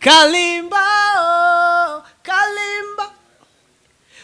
Kalimba, oh, Kalimba,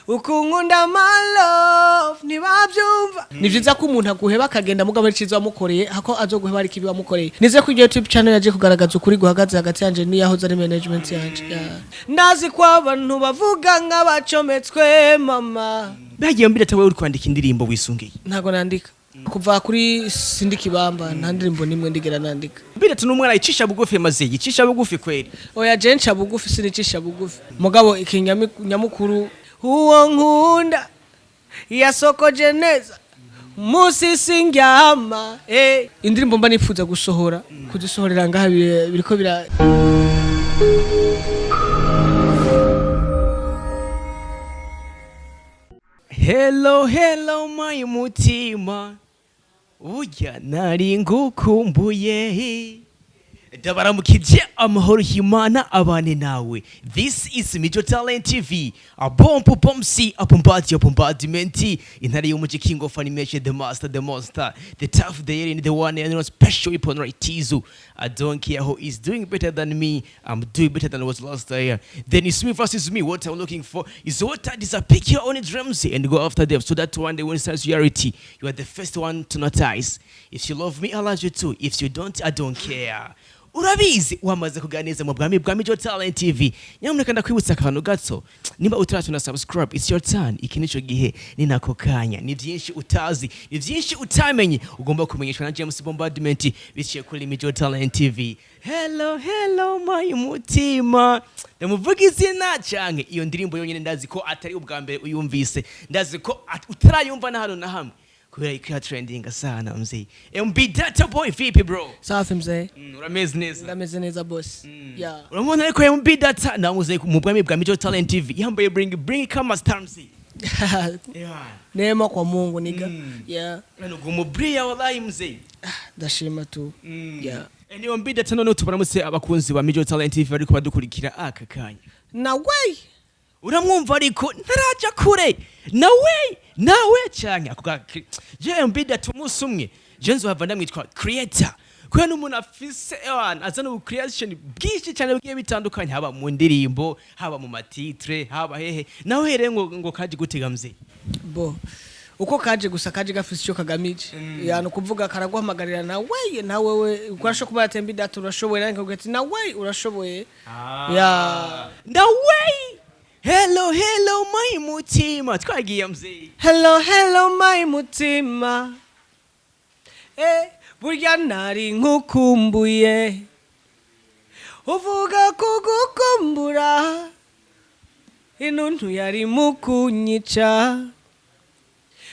ukunkunda my love ntibabyumva. Ni vyiza ko umuntu aguheba akagenda, mugabo ari ciza wamukoreye, hako azoguheba ari kibi wamukoreye. Nize ko YouTube channel yaje kugaragaza ukuri guhagaze hagati yanje n'iyahoze ari management yanje, yeah. Ndazi ko abantu bavuga nk'abacometswe mama. Bagiye mbere atawe uri kwandika indirimbo wisungiye? Ntago nandika. Kuva kuri Sindi Kibamba nta ndirimbo nimwe ndigera nandika. Mbere ati n'umwana yicisha bugufi, maze yicisha bugufi kweri. Oya, je nca bugufi, sinicisha bugufi, mugabo ikinyamukuru uwo nkunda yasokoje neza musi sindyama. Indirimbo mba nifuza gusohora, kuzisohorera ngaha biriko bira. Hello, hello my mutima, burya nari ngukumbuye. Ndabaramukije, amahoro y'Imana abane nawe. This is Mijo Talent TV, abompo pomsi apombati abombardimenti, intare y'umuji, king of animation, the master, the monster, the tough, the alien, the one and only special weapon, right Tizu. I don't care who is doing better than me, I'm doing better than was last year. Then it's me versus me. What I'm looking for is what I desire. Pick your own dreams and go after them, so that one day when it starts reality, you are the first one to notice. If you love me, I love you too. If you don't, I don't care. Urabizi, wamaze kuganiriza mu bwami bwa Mijo Talent TV. Nyamuneka ndakwibutsa akantu gato: nimba utaratuna subscribe, it's your turn. Iki nico gihe, ni nako kanya. Ni byinshi utazi, ni byinshi utamenye, ugomba kumenyeshwa na James Bombardment biciye kuri Mijo Talent TV. Hello, hello my mutima, ndamuvuga izina canke iyo ndirimbo yonyine. Ndazi ko atari ubwa mbere uyumvise, ndazi ko utarayumva na hano na hamwe kubera ko ya trending sana. Mzee MB Data Boy, vipi bro? Safi mzee. Urameze neza? Ndameze neza boss, yeah. Uramubona ariko MB Data namuze mu bwami bwa Mijo Talent TV yambaye bling bling kama star, mzee. Yeah. Neema kwa Mungu niga, yeah. Nugu wallahi mzee. Ndashima tu, yeah. Niyo MB Data, none tubaramutse abakunzi ba Mijo Talent TV bariko badukurikira aka kanya. Nawe. Uramwumva ariko ntaraja kure, nawe nawe canke ako je MB Data umunsi umwe je nzohava ndamwitwa creator, kubera n'umuntu afise ewana azana ubu creation bwinshi cyane bugiye bitandukanye, haba mu ndirimbo, haba mu ma titre, haba hehe. Nawe here ngo kaje gutega mzee? Bo uko kaje gusa kaje gafise icyo kagamije, ya, ni ukuvuga karaguhamagarira nawe, nawe we urashobora kuba yatemba idata, urashoboye, nawe nkavuga ati nawe urashoboye, ya. Nawe, hello, hello my mutima, twagiye mzee. Hello, hello my mutima, burya nari nkukumbuye. Uvuga kugukumbura intuntu yari mukunyica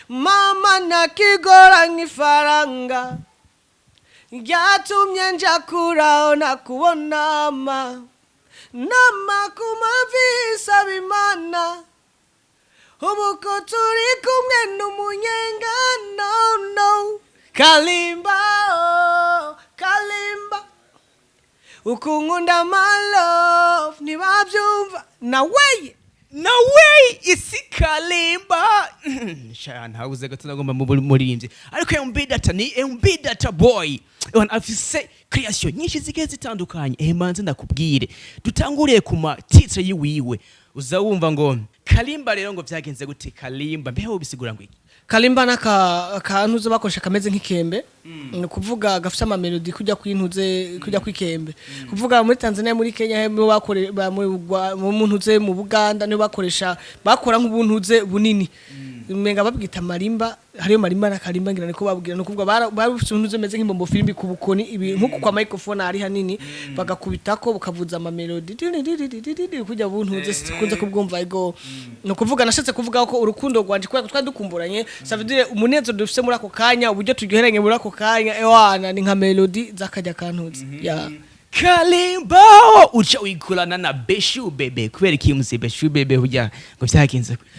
mama, nakigora nk'ifaranga ryatumye nja kuraho nakubona ma nama ku mavi isaba Imana. Ubu ko turi kumwe n'umunyenga, no no Kalimba, oh, Kalimba, ukunkunda my love ntibabyumva nawe. Nawe isi Kalimba sha ntabuze gato nagomba mu muririmbyi, ariko MB Data ni MB Data Boy. Ewana afise creation nyinshi zigiye zitandukanye. Manze ndakubwire, dutanguriye ku ma titre yiwiwe, uza wumva ngo Kalimba. Rero ngo vyagenze gute Kalimba? Mbeho bisigura ngo iki? Kalimba n'aka kantuze bakoresha kameze nk'ikembe, ni ukuvuga gafite ama melody kujya kwintuze kujya kwikembe. Kuvuga muri Tanzania, muri Kenya he nibo bakore mu ntuze, mu Buganda nibo bakoresha, bakora nk'ubuntuze bunini, umenga babwita marimba. Hariyo marimba na karimba ngira niko babwira. Ni ukuvuga bari bafite ubuntuze bumeze nk'imbombo firimbi ku bukoni ibi, nk'uku kwa microphone ari hanini, bagakubitako bukavuza ama melody kujya buntuze sikunze kubwumva. Ego, ni ukuvuga nashatse kuvuga ko urukundo rwanje, kubera ko twari dukumburanye, ça veut dire umunezero dufise muri ako kanya, uburyo turyoheranye muri ako kanya, ewana ni nka melody z'akajya kantuze, ya. Kalimba uca wikurana na Beshu Bebe kubera iki mzee? Beshu Bebe burya ngo vyagenze gute?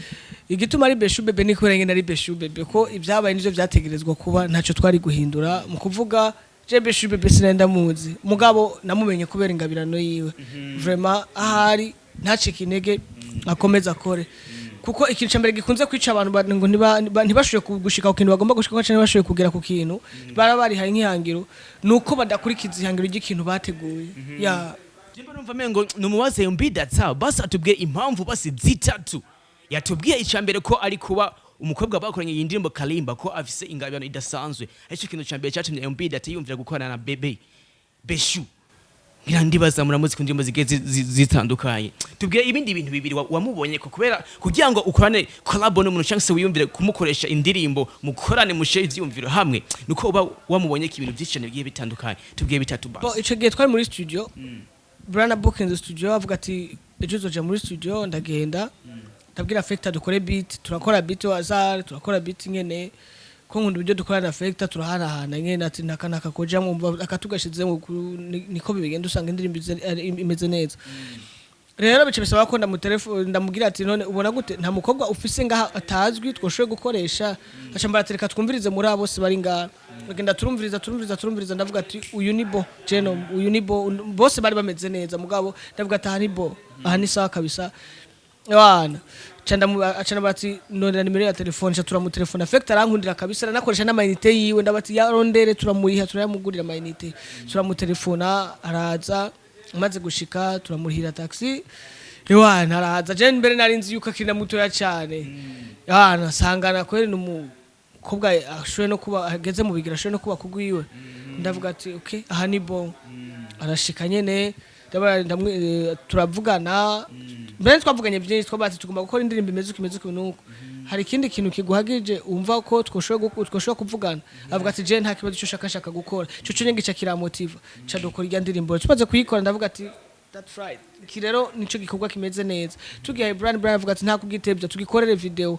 Igituma ari Beshu Bebe ni kubera ngene ari Beshu Bebe, ko ibyabaye nivyo vyategerezwa kuba, ntacyo twari guhindura. Mu kuvuga je Beshu Bebe sinari ndamuzi, mugabo namumenye kubera ingabirano yiwe. Vraiment ahari ntacike intege, akomeze akore, kuko ikintu cya mbere gikunze kwica abantu ngo ntibashoboye gushika ku kintu bagomba gushika canke ntibashoboye kugera ku kintu bara barihaye nk'ihangiro, nuko badakurikiza ihangiro ry'ikintu bateguye, ya. Jemba numva mengo numubaze MB Data, basi atubwire impamvu basi zitatu. Yatubwiye icya mbere ko ari kuba umukobwa bakoranye iyi ndirimbo Kalimba, ko afise ingabano idasanzwe, aricyo kintu cya mbere cyatumye MB Data yumvira gukorana na Bebe Beshu. Ngira ndibaza muramuzi ku ndirimbo zigiye zitandukanye. Tubwire ibindi bintu bibiri wamubonye ko kubera kugira ngo ukorane collab n'umuntu cyangwa se wiyumvire kumukoresha indirimbo, mukorane, mushe ivyiyumviro hamwe, nuko uba wamubonye ko ibintu byinshi cyane bigiye bitandukanye. Tubwire bitatu Bo basi. Ico gihe twari muri studio, Brian booking studio, avuga ati ejo uzoja muri studio. Ndagenda, ndabwira Fecta dukore beat, turakora beat wazar, turakora beat nyene ko nkunda uburyo dukorana na Fecta, turahanahana nyene ati naka naka kojamwo akatugashizemo niko bibigenda, usanga indirimbo imeze neza. Rero bice bisaba ko ndamutelefone, ndamubwira ati none ubona gute, nta mukobwa ufise ngaha atazwi twoshoboye gukoresha? Aca mbaratereka twumvirize muri abo bose bari ngaha. Bagenda, turumviriza, turumviriza, turumviriza, ndavuga ati uyu ni bo jeno, uyu ni bo. Bose bari bameze neza, mugabo ndavuga ati aha ni bo, aha ni sawa kabisa wana. Aca ndabati nondera nimero ya telefone, ca turamutelefona. Fecta arankundira kabisa, aranakoresha n'amayinite yiwe. Ndabati yarondere, turamuriha, turayamugurira amayinite, turamutelefona, araza. Amaze gushika turamurihira taxi. Ewana, araza. Je mbere nari nzi yuko akiri na mutoya cyane. Ewana, sangana kweri n'umukobwa ashoboye no kuba ageze mu bigira, ashoboye no kuba kugwiwe. Ndavuga ati okay, aha ni bon. Arashika nyene, turavugana. Mbere twavuganye byinshi, twabatse tugomba gukora indirimbo imeze uko, imeze uko nuko. Hari ikindi kintu kiguhagije umva ko twoshoboye kuvugana? Avuga ati je nta kibazo, cyo shaka shaka gukora cyo cyo nyine gica kiramotiva, ca dukora irya ndirimbo. Tumaze kuyikora ndavuga ati that's right, iki rero nico gikorwa kimeze neza. Tugiye Brian, Brian avuga ati nta kubwitebya, tugikorere video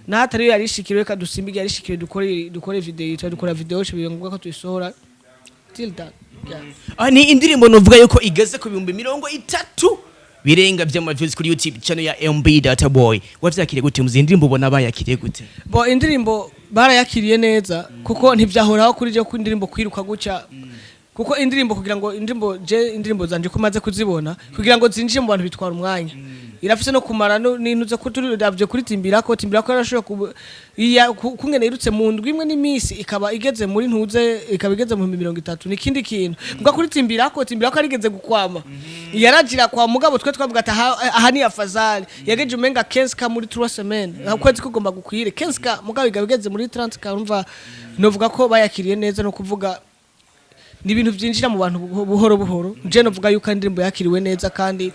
nahatari yarishikiriwe, reka dusimbe yarishikiriwe, dukore video. Dukora video, cyo ngombwa ko tuyisohora till that, yeah. Ah, ni indirimbo novuga yuko igeze ku 30,000 birenga by'ama views kuri YouTube channel ya MB Data Boy. Wavyakiriye gute? Muzi indirimbo ubona bayakiriye gute? Bo, indirimbo barayakiriye neza, kuko ntivyahoraho kuri je ko indirimbo kwiruka gutya, kuko indirimbo kugira ngo indirimbo, je indirimbo zanje ko maze kuzibona, kugira ngo zinjire mu bantu bitwara umwanya, irafise no kumara nintuze ko turi davye kuri Timbirako. Timbirako yarashoboye kungene irutse mu ndwi imwe n'imisi ikaba igeze muri ntuze, ikaba igeze mu 30,000, ni ikindi kintu. Mbwa kuri Timbirako, Timbirako yarigeze gukwama, yaragira kwa mugabo twe twavuga ati aha ni afazali yageje umenga 15K muri 3 semaines, ukwezi kugomba gukwire 15K, mugabo ikaba igeze muri 30K. Urumva novuga ko bayakiriye neza, no kuvuga ni ibintu byinjira mu bantu buhoro buhoro. Nje novuga yuko indirimbo yakiriwe neza, kandi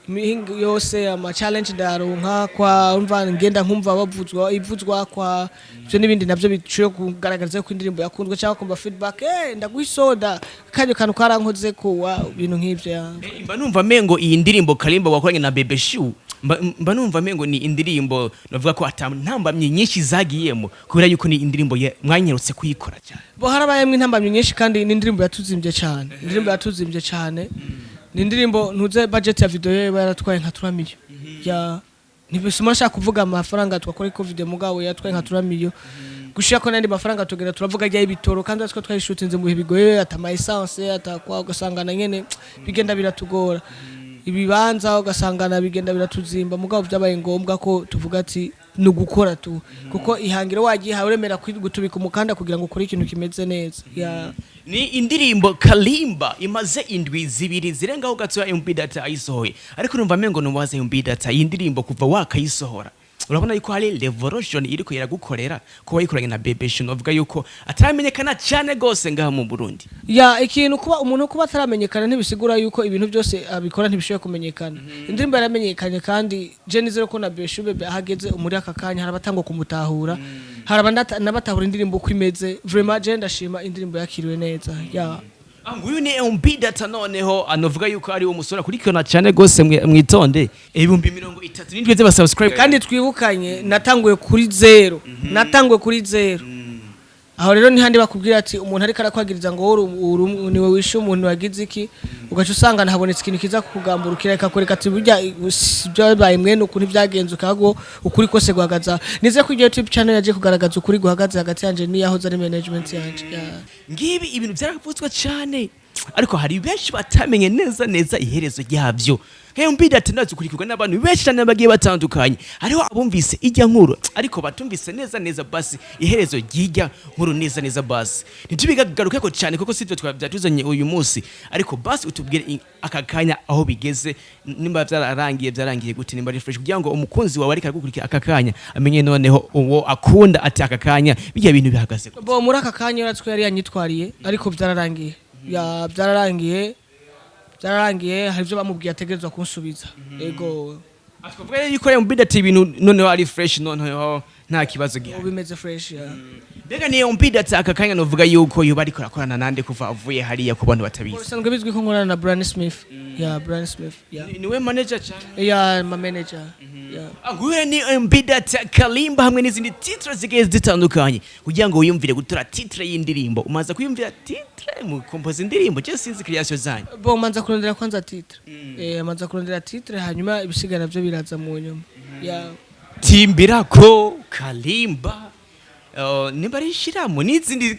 imihingo yose ama challenge ndaronka kwa umva ngenda nkumva bavuzwa ivuzwa kwa ivyo n'ibindi, navyo biciye kugaragaza ko indirimbo yakunzwe, cyangwa kumva feedback, ndaguha isoda kanyo kantu karankoze ko wa ibintu nk'ivyo ya. Mba numva mengo iyi ndirimbo Kalimba wakoranye na Bebe Shoe, mba numva mengo ni indirimbo navuga ko ata ntambamyi nyinshi zagiyemo, kubera yuko ni indirimbo mwanyarutse kuyikora cyane. Bo, harabayemwo intambamyi nyinshi, kandi ni indirimbo yatuzimbye cyane, indirimbo yatuzimbye cyane. Ni indirimbo ntuze budget ya video yo yaratwaye nka 3 million ya, ntibisuma nshaka kuvuga amafaranga twakora ko video, mugabo yatwaye nka 3 million, gushira ko n'andi mafaranga tugenda turavuga ajya ibitoro, kandi natwe twayishutinze mu bihe bigoye, ata ma essence atakwa, ugasangana nyene bigenda biratugora, ibibanza ugasangana bigenda biratuzimba. Mugabo byabaye ngombwa ko tuvuga ati ni ugukora tu, kuko ihangiro wagihawe uremera gutubika umukanda kugira ngo ukore ikintu kimeze neza ya. Ni indirimbo Kalimba imaze indwi 2 zirengaho gato ya MB Data ayisohoye, ariko numva mengo numubaze MB Data, iyi ndirimbo kuva wakayisohora urabona yuko hari revolution iriko iragukorera kuba wayikoranye na Bebe Shoe, novuga yuko ataramenyekana cyane gose ngaha mu Burundi? Ya, ikintu kuba umuntu kuba ataramenyekana ntibisigura yuko ibintu byose abikora ntibishoboye kumenyekana. Indirimbo yaramenyekanye, kandi je nizere ko na Beshu Bebe ahageze muri aka kanya hari abatangwa kumutahura, hari n'abatahura indirimbo uko imeze. Vraiment je ndashima, indirimbo yakiriwe neza ya. Ah, nguyu ni MB Data noneho anovuga yuko ari umusore akurikirana cyane gose, mwitonde, 37,000 z'aba subscribe. Kandi twibukanye, natanguye kuri zero, natanguye kuri zero. Aho rero ni handi bakubwira ati umuntu ariko arakwagiriza ngo wowe niwe wishe umuntu wagize iki, ugaca usanga ntabonetse ikintu kiza kukugamburukira ikakwereka ati burya byabaye mwene uku ntibyagenze ukago, ukuri kose guhagaza. Nizere ko iryo YouTube channel yaje kugaragaza ukuri guhagaze hagati yanje n'iyahoze ari management yanje. Yeah. Ngibi ibintu byaravuzwe cyane. Ariko hari benshi batamenye neza neza iherezo ryabyo. MB Data ndazikurikirwa n'abantu benshi cyane bagiye batandukanye. Hariho abumvise ijya nkuru, ariko batumvise neza neza basi iherezo ry'ijya nkuru neza neza. Basi ntitubigagarukeko cyane kuko sivyo byatuzanye uyu munsi, ariko basi utubwire aka kanya aho bigeze, nimba byararangiye, byarangiye gute, nimba ari fresh, kugira ngo umukunzi wawe ariko aragukurikira aka kanya amenye noneho uwo akunda ati aka kanya bijya bintu bihagaze gute. Bo, muri aka kanya uratse ko yari yanyitwariye, ariko byararangiye. Ya, byararangiye, byararangiye. Hari ibyo bamubwiye ategerezwa kunsubiza, ego. Twavuga yuko MB Data ibintu noneho ari fresh, noneho nta kibazo Ubu gihari. bimeze fresh, ya. Mbega niyo MB Data aka kanya novuga yuko yoba ariko arakorana nande kuva avuye hariya, ku bantu batabizi? Bisanzwe bizwi ko nkorana na Brian Smith, ya, Brian Smith, ya. Niwe manager cyane? Ya, ma manager, ya. Nguyu ni MB Data Kalimba hamwe n'izindi titre zigiye zitandukanye. Kugira ngo wiyumvire gutora titre y'indirimbo, umaze kwiyumvira titre mu kompoza indirimbo cyangwa sinzi creation zanyu? Bo, manza kurondera kwanza titre, manza kurondera titre, hanyuma ibisigara navyo biraza mu nyuma, ya. Timbirako Kalimba, nimba ari shiramo n'izindi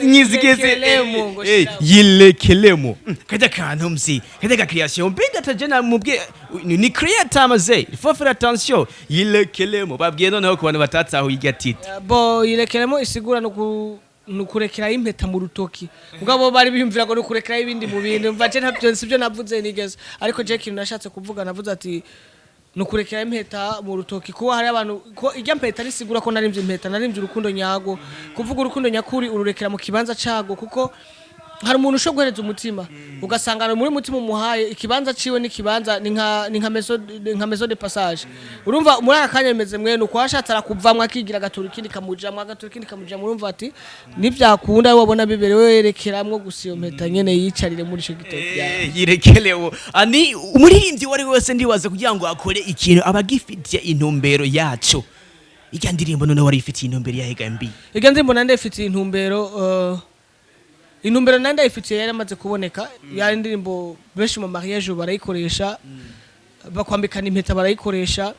nyizigeze. Yilekelemo, ngo shiramo. Yilekelemo. Kajya kantu mzi kajya ka creation MB Data jena mubwe ni creator amaze, il faut faire attention. Yilekelemo babwiye noneho ku bantu batatahuye irya titre. Bo, yirekeremo isigura no ku nukurekerayo impeta mu rutoki, mugabo bari biyumvira ngo nukurekerayo ibindi mu bintu. Mva je ntabyo, sibyo navuze nigeze, ariko je kintu nashatse kuvuga, navuze ati nukurekerayo impeta mu rutoki, kuba hari abantu ko ijya mpeta risigura ko narimvye impeta, narimvye urukundo nyago. Kuvuga urukundo nyakuri ururekera mu kibanza cago, kuko hari umuntu ushobora guhereza umutima, ugasanga ari muri mutima umuhaye ikibanza ciwe n'ikibanza ni nka maison de passage. Urumva muri aka kanya bimeze mwene uko, washatse arakuvamwo akigira agatura ikindi kamujamwo, agatura ikindi kamujamwo. Urumva ati nivyakunda wabona biberewe, yerekeramwo gusa iyo mpeta nyene, yicarire muri ico gitoki. Eh, yirekelewo. Ani umuririmbyi uwo ari we wese ndibaza kugira ngo akore ikintu aba agifitiye intumbero yaco. Irya ndirimbo noneho wari ifitiye intumbero yahiga mbi? Iryo ndirimbo nande ifitiye intumbero, intumbero nande ifitiye yari amaze kuboneka. Yari indirimbo benshi mu mariage barayikoresha, bakwambikana impeta barayikoresha,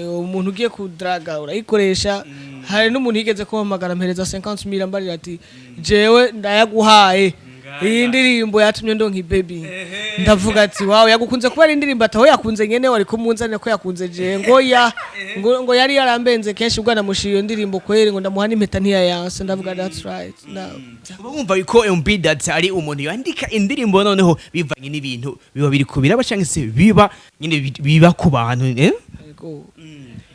umuntu ugiye kudraga urayikoresha. Hari n'umuntu yigeze kumpamagara mpereza 50 mille, ambarira ati: "Jewe ndayaguhaye, iyi ndirimbo yatumye ndonka ibaby." Ndavuga ati: "Wawe yagukunze kubera indirimbo?" Ataho yakunze nyene wari kumunzanira ko yakunze je, ngo ya ngo yari yarambenze kenshi ubwo namushiye iyo ndirimbo kweri, ngo ndamuha n'impeta ntiyayanse. Ndavuga: "That's right now." Uba wumva yuko MB Data ari umuntu yandika indirimbo noneho bivanye n'ibintu biba biri kubiraba cyangwa se biba nyine biba ku bantu, eh? Yego.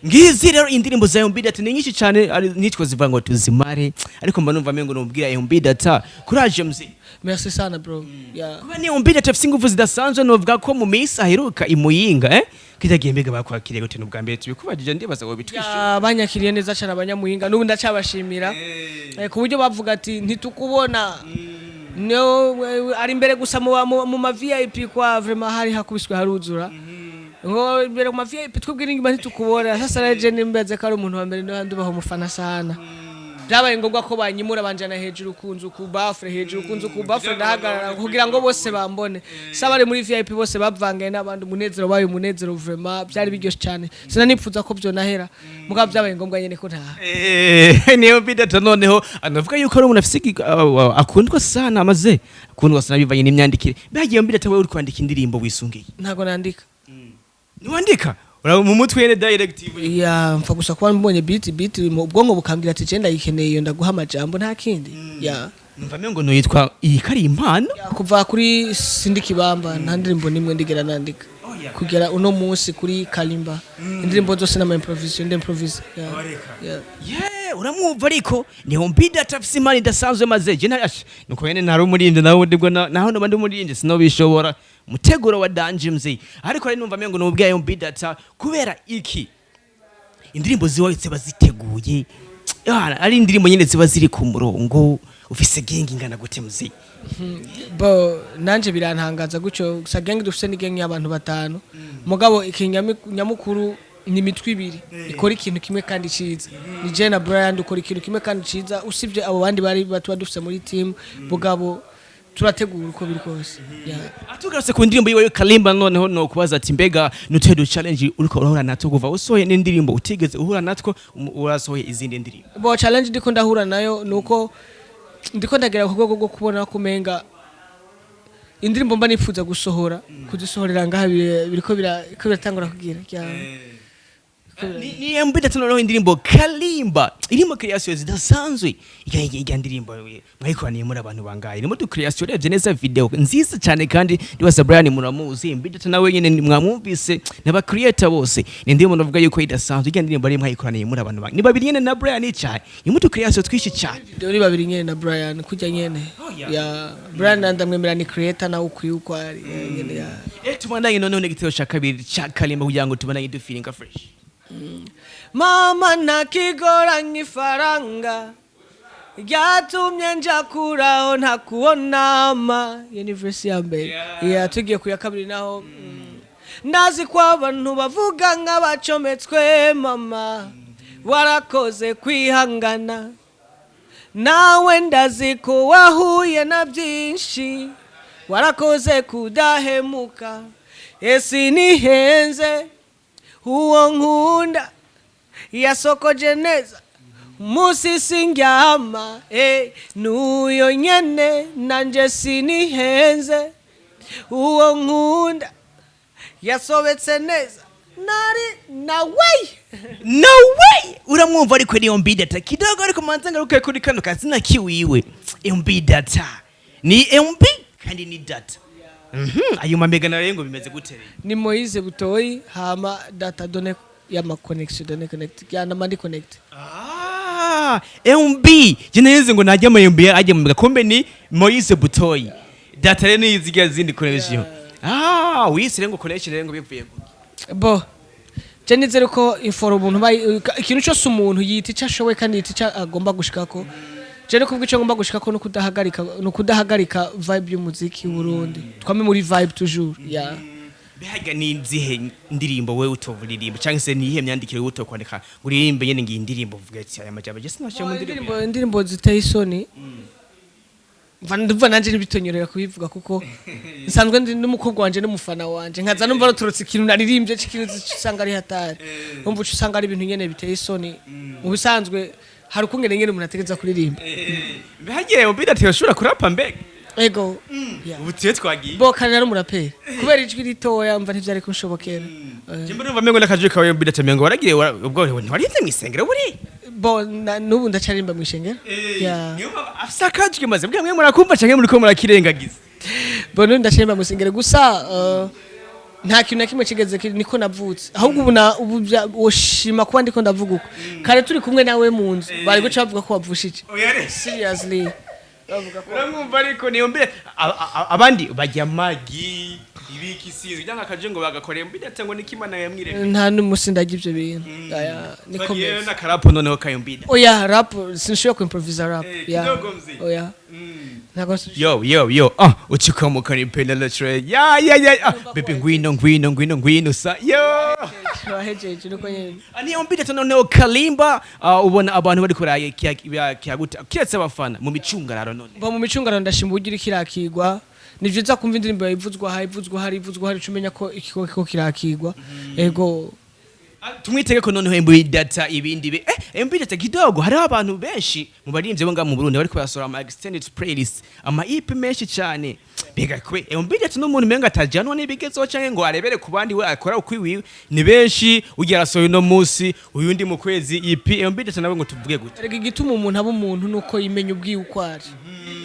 Ngizi rero indirimbo za MB Data ni nyinshi cyane, ari nitwo zivuga ngo tuzimare, ariko mba numva mengo nubwira MB Data courage mzee. Merci sana, bro, yeah. Kuba ni MB Data afise ingufu zidasanzwe, novuga ko mu minsi aheruka imuyinga, kijya mbega bakwakiriye gute? N'ubwa mbere tubikubajije, ndibaza ngo bitwishyure. Ya, banyakiriye neza cyane abanyamuhinga, n'ubu ndacyabashimira, ku buryo bavuga ati: "Ntitukubona no ari imbere gusa mu ma VIP." Kwa vraiment hari hakubiswe haruzura, ngo imbere mu ma VIP twebwe n'inyuma ntitukubona. Sasa rero je nimbaze ko ari umuntu wa mbere n'abandi baho umufana sana, byabaye ngombwa ko banyimura banjana hejuru ku nzu ku baffle, hejuru ku nzu ku baffle, ndahagarara kugira ngo bose bambone. Saba bari muri VIP bose bavangaye n'abandi, umunezero bayo umunezero, vraiment byari biryoshye cyane, sinanipfuza ko byonahera, mugabo byabaye ngombwa nyene ko ntaha. Niyo MB Data noneho anavuga yuko ari umuntu afise akundwa sana, amaze akundwa sana bivanye n'imyandikire. Bagiye MB Data, wewe uri kwandika indirimbo wisungiye? Ntago nandika. Ntiwandika? Ura mu mutwe nyene directive? Ya, mfa gusa kuba mbonye beat mu ubwonko bukambwira ati: "Je ndayikeneye iyo, ndaguha amajambo, nta kindi." Ya. Numva mengo no yitwa iyi kari impano. Ya, kuva kuri Sindi Kibamba nta ndirimbo nimwe ndigera nandika kugera uno munsi kuri Kalimba. Indirimbo zose n'ama improvisation, ndi improvise, ya. Ya. Ye, uramwumva, ariko ni MB Data afise impano idasanzwe maze je nari nuko nyene ntari umuririmbyi nawe ndibwo naho noba ndi umuririmbyi sinobishobora muteguro wa danje mzee. Ariko rero numva mengo nubwiye MB Data kubera iki indirimbo ziwawe ziba ziteguye. Ah, ari indirimbo nyene ziba ziri ku murongo. Ufise gang ingana gute mzee? Bo, nanje birantangaza gutyo gusa. Gang dufise ni gang y'abantu batanu, mugabo ikintu nyamukuru ni imitwe ibiri ikora ikintu kimwe kandi ciza. Ni je na Brian dukora ikintu kimwe kandi ciza, usibye abo bandi bari batuba dufise muri team, mugabo turategura uko biri kose. Yeah. Atugarutse ku ndirimbo yiwe Kalimba, noneho no kubaza ati: mbega nutuhe du challenge uriko urahura natwo kuva usohoye n'indirimbo utigeze uhura natwo, urasohoye izindi ndirimbo? Bo, challenge ndiko ndahura nayo nuko ndiko ndagera ku rwego rwo kubona ko umenga Indirimbo mba nifuza gusohora, kuzisohorera ngaha biriko biratangura kugira Ni MB Data. Noneho indirimbo Kalimba irimo creation zidasanzwe. Ijya ndirimbo mwayikoraniye muri abantu bangahe? Irimo du creation, urebye neza video nziza cyane, kandi ndibaza Brian muramuzi, MB Data nawe nyene mwamwumvise n'aba creator bose. Ni indirimbo navuga yuko idasanzwe. Ijya ndirimbo ari mwayikoraniye muri abantu bangahe? Ni babiri nyene na Brian cyane, irimo du creation twinshi cyane. Video ni babiri nyene na Brian kujya nyene. Oh, yeah. Ya Brian ndamwemera, ni creator nawe ukwiye uko ari nyene ya. Tubandanye noneho n'igitero cya kabiri cya Kalimba kugira ngo tubandanye du feeling fresh. Mama, ntakigora nk'ifaranga ryatumye nja kuraho ntakubonama. Iyo ni verse ya mbere. Yeah, tugiye ku ya kabiri naho, ndazi ko abantu bavuga nk'abacometswe. Mama, warakoze kwihangana. Nawe ndazi ko wahuye na byinshi, warakoze kudahemuka. Esi nihenze, uwo nkunda yasokoje neza umunsi sindyama, n'uyo nyene. Nanje sinihenze, uwo nkunda yasobetse neza nari nawe. No way, uramwumva ariko ni MB Data kidogo. Ariko manza ngaruke kuri kano kazina kiwiwe MB Data. Ni MB kandi ni Data. Ayo mamega nayo ngo bimeze gute rero? Ni Moise Butoyi, hama Data done y'ama connection, done connect ya namandi connect. Ah, MB je neze ngo najya ama MB ajya mu gakombe, ni Moise Butoyi. Data rero ni iziga zindi connection. Ah, wise rero ngo connection rero ngo bivuye gute? Bo je nizere ko inforo umuntu ikintu cyose umuntu yita icyo ashoboye kandi yita icyo agomba gushikako. Je no kubwo icyo ngomba gushikako no kudahagarika vibe y'umuziki w'Uburundi, twame muri vibe toujours, yeah. Bihaga ni izihe ndirimbo wewe utovuririmba, cyangwa se ni iyihe myandikire wewe utokwandika ngo uririmbe nyene ngiyi ndirimbo, uvuga ati aya majambo je sinashyira mu ndirimbo? Indirimbo ziteye isoni, mva ndumva nanje ntibitonyorera kubivuga, kuko nsanzwe ndi n'umukobwa wanje n'umufana wanje, nkaza numva ruturutse ikintu naririmbye c'ikintu usanga ari hatari, umva uca usanga ari ibintu nyene biteye isoni. Mu bisanzwe hari ukungene nyene umuntu ategereza kuririmba. Bihagiye MB Data yoshobora kurapa mbega? Ego, yeah. Ubu tuye twagiye. Bo kare nari umuraperi, kubera ijwi ritoya mva ntivyari kunshobokera. Je mbona numva mengo n'akajwi kawe MB Data mengo waragiye ubwo ntiwarize mw'isengero buri? Bo n'ubu ndacaririmba mw'ishengero, yeah. Niyo mpamvu afise akajwi maze bwa mwe murakumva canke muriko murakirengagiza. Bo n'ubu ndacaririmba mw'isengero, gusa nta kintu na kimwe kigeze niko navutse. Ahubwo ubu ubu woshima kuba ndiko ndavuga uko. Kare turi kumwe nawe mu nzu bari guca bavuga ko wavushije. Seriously, bavuga ko Uramwumva ariko niyo mbere abandi bajya amagi ibiki sinzi cyangwa akaje ngo bagakorera MB Data ngo niko Imana yamwiremye. Nta n'umusi ndarya ibyo bintu. Aya, niko Twagiye meze. N'akarapo noneho ka MB Data. Oya, rap sinshobora kuimprovisa rap. Ya. Kidogo mzee. Oya, ntabwo Yo yo yo, ah, uchikamuka ni penalty ya ya ya, ah, bebe, ngwino ngwino ngwino ngwino sa yo. Wahejeje nuko nyene. Niyo MB Data noneho Kalimba, ubona abantu bari kuraye kiyaguta kiretse abafana mu micungararo none? Mba mu micungararo ndashima uburyo iriko irakigwa. Ni vyiza kumva indirimbo yawe ivuzwa aha, ivuzwa hari, ivuzwa hari, uca umenya ko ikigo kiko kirakigwa, ego. Tumwitege ko noneho MB Data ibindi be MB Data kidogo. Hariho abantu benshi mu baririmbyi bo ngaha mu Burundi bariko barasohora ama extended playlist, ama EP menshi cyane. Mbega kwe MB Data n'umuntu umenga atajanwa n'ibigezeho canke ngo arebere ku bandi, we akora ukwiwiwe? Ni benshi, ugira arasohoye uno munsi, uyundi mu kwezi EP. MB Data nawe ngo tuvuge gute? Erega igituma umuntu aba umuntu nuko yimenya ubwiwe uko ari,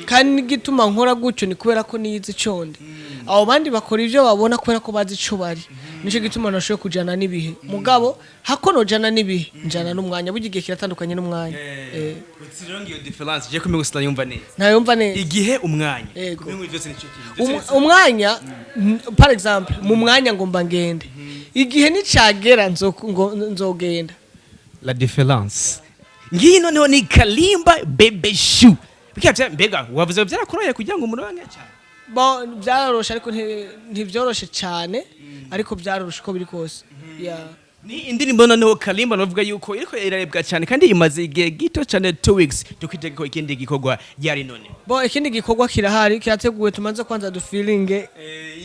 kandi n'igituma nkora gutyo ni kubera ko niyizi ico ndi. Abo bandi bakora ivyo babona kubera ko bazi ico bari. Nico gituma nashoboye kujana n'ibihe. Mugabo hako nojana n'ibihe, njana n'umwanya. Burya igihe kiratandukanye n'umwanya. Uti rero ngiyo difference je kumenya gusa yumva neza. Ntayumva neza. Igihe, umwanya. Yego. Kumenga vyose nico kintu. Umwanya, par exemple, mu mwanya ngomba ngende, igihe nicagera nzogenda. La différence ngiyi. Noneho ni Kalimba Bebe Shu. Bikavya mbega wavuze byarakoroheye kugira ngo umuronke cyane? Bon, byaroroshe ariko ntibyoroshe cyane, ariko byaroroshe uko biri kose, yeah. Ni indirimbo noneho Kalimba navuga yuko iriko irarebwa cyane kandi imaze igihe gito cyane, 2 weeks. Tukwitega ko ikindi gikorwa ryari none? Bo ikindi gikorwa kirahari, kirateguwe. Tumanze kwanza dufilinge.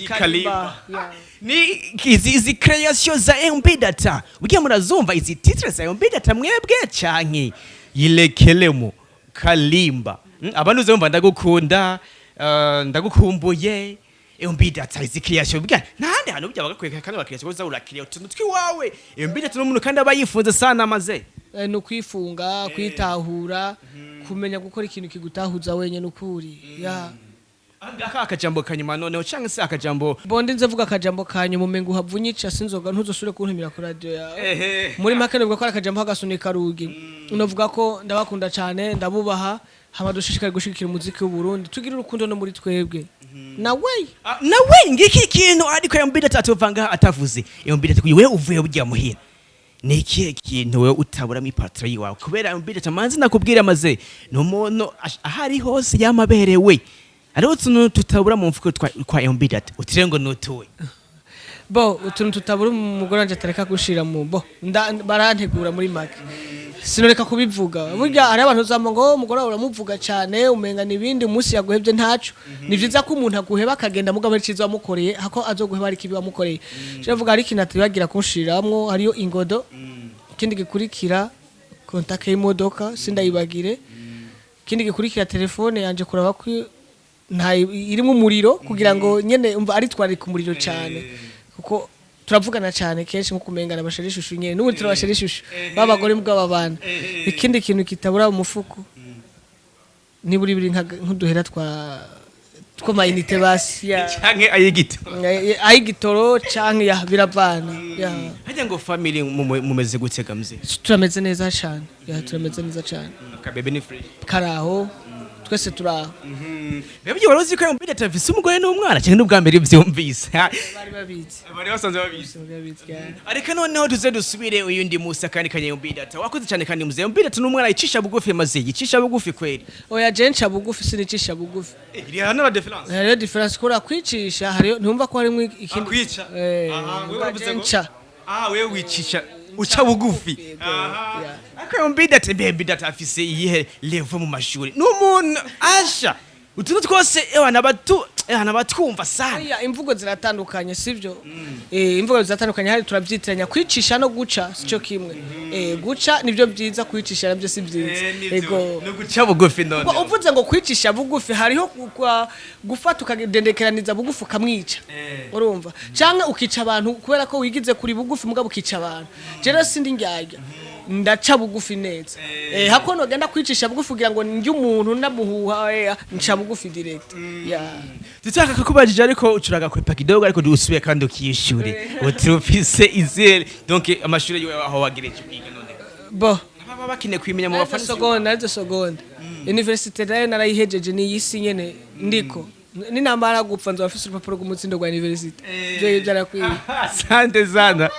Kalimba. Yeah. Ni izi creation za MB Data ugiye murazumva, izi titre za MB Data mwebwe canke yilekelemo Kalimba. Abantu uzumva ndagukunda, ndagukumbuye. MB Data izi creation bwa ntahandi hantu burya bagakweka kandi bakreation ko urakiriya utuntu twiwawe. MB Data n'umuntu kandi aba yifunze sana amaze. Ni ukwifunga, kwitahura, kumenya gukora ikintu kigutahuza wenyine ukuri ya. Aka akajambo kanyuma noneho, cyangwa se akajambo? Bondi nze vuga akajambo kanyuma, umenga uhavunyica sinzoga, ntuzosubire kuntumira ku radio yawe. Ehe. Muri make nivuga ko ari akajambo k'agasunika rugi. Novuga ko ndabakunda cyane, ndabubaha, hama dushishikare gushigikira umuziki w'u Burundi, tugire urukundo no muri twebwe nawe. Ah, nawe ngiki kintu, ariko MB Data atovanga atavuze. MB Data, wewe uvuye burya muhira, ni ikihe kintu wewe utabura mu ipataro yiwawe? Kubera MB Data manzi nakubwira maze ni umuntu ahari hose yamaberewe. Hariho utuntu tutabura mu mfuko kwa MB Data, utire ngo nutuwe. Bo utuntu tutabura, umugore wanje atareka gushira mu bo barantegura. Muri make sinoreka kubivuga, burya hari abantu uzamba ngo umugore wawe uramuvuga cyane, umenga n'ibindi. Umunsi yaguhebye ntaco. Ni vyiza ko umuntu aguheba akagenda, mugabo ari ciza wamukoreye, hako azoguheba ari kibi wamukoreye. Je vuga hari ikintu atibagira kunshiramwo, hariyo ingodo. Ikindi gikurikira, contact y'imodoka sindayibagire. Ikindi gikurikira, telefone yanje, kuraba ko nta irimo umuriro, kugira ngo nyene umva aritwarika umuriro cyane, kuko turavugana cyane kenshi nko kumengana bashira ishusho nyene. N'ubu turabashira ishusho babagore mbwa babana. Ikindi kintu kitabura mu mufuko, niburi biri nk'uduhera twa tw'amayinite basi ya. Canke ayigito. Ay'igitoro canke ya biravana ya. Hajya ngo family mumeze gute gamze? Turameze neza cyane ya, turameze neza cyane. Kabebe ni fresh? Karaho, twese turaho. Bebye, wari uzi ko MB Data afise umugore n'umwana, canke n'ubwa mbere vyumvise? Bari babizi. Bari basanzwe babizi. Bari babizi ya. Ariko noneho tuze dusubire uyundi musi akandi kanya. MB Data, wakoze cyane. Kandi muze MB Data n'umwana yicisha bugufi, maze yicisha bugufi kweri. Oya, je nca bugufi, sinicisha bugufi. Iri hano la différence. Hariyo différence kubera kwicisha hariyo, ntumva ko harimo ikindi. Kwica. Eh, Aha, wewe uravuze je ngo nca ah, wewe wicisha, uca bugufi. Yego, Aha. yeah. Ariko MB Data, mbe MB Data afise iyihe level mu mashuri? N'umuntu asha utuntu twose, ewa nabatu, ewa nabatwumva sana. Oya, imvugo ziratandukanye, sivyo? Eh, imvugo ziratandukanye, hari turabyitiranya. Kwicisha no guca sico kimwe. Eh, guca nivyo byiza, kwicisha nabyo si byiza. Ego. No guca bugufi none. Ubwo uvuze ngo kwicisha bugufi, hariho gufata ukadendekeraniza bugufi ukamwica, urumva, canke ukica abantu kubera ko wigize kuri bugufi, mugabo ukica abantu. Je rero sindi ndyarya, ndaca bugufi neza. Eh, hako nogenda kwicisha bugufi kugira ngo ndye umuntu ndamuhuha, nca bugufi direct ya. Tutaka kukubajije, ariko ucuraga kwepa kidogo, ariko dusubiye kandi ukishure uti ufise izere, donc amashuri yiwe aho wagereje kwiga none? Bo. Baba bakeneye kwimenya mu Narize bafana. Seconde, narize seconde. Université nayo narayihejeje, ni iyisi nyene ndiko. Ninamara gupfa nzoba mfise urupapuro rw'umutsindo rwa université. Ivyo byarakwiye. Asante sana.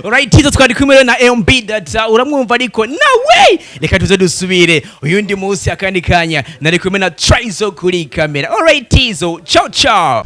Alright, Tito, twari kumwe na MB Data, uramwumva, ariko nawe reka tuze dusubire uyundi munsi akandi kanya. Nari kumwe na Trizo kuri kamera. Alright, Tizo, ciao ciao.